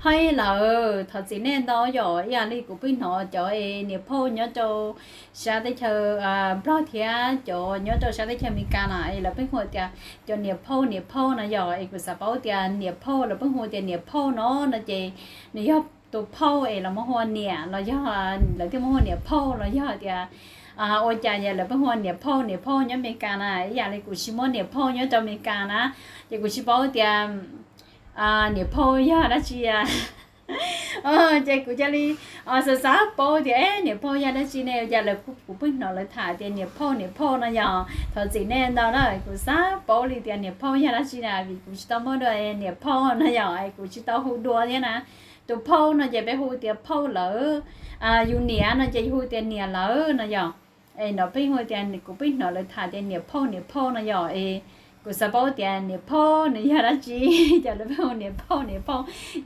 Hais lawm thov txim nej ntau yom, ib yam li kuv pheej hnov cov es niam phauj nyob rau sab teb chaws Nplog thiab cov nyob rau sab teb chaws Amelikas na es lawv pheej hu tias cov niam phauj niam phauj no yom. Es kuv xav paub tias niam phauj lawv pheej hu tias niam phauj no no ces nws yog tus phauj es lawv muab hu ua niam los yog lawv thiaj muab hu ua niam phauj los yog tias ua cas es lawv pheej hu ua niam phauj niam phauj nyob Amelikas na, ib yam li kuv tsis muaj niam phauj nyob rau Amelikas na, ces kuv tsis paub tias niam phauj yog dab tsi. Ces kuv cia li xav xav paub tias niam phauj yog dab tsi ne, ua cas lawv kuv pheej hnov lawv tham tias niam phauj niam phauj no yom. Thov txim nej ntau na, kuv xav paub li tias niam phauj yog dab tsi na, vim kuv tsis tau muaj dua niam phauj no yom, kuv tsis tau hu dua thiab na. Tus phauj no ces peb hu tias phauj lawv, yus niam no ces yus hu tias niam lawv no yom. Es no pheej hu tias kuv pheej hnov lawv tham tias niam phauj niam phauj no yom. Es kuv xav paub tias niam phauj nws yog dab tsi, cas lawv pheej hu niam phauj niam phauj.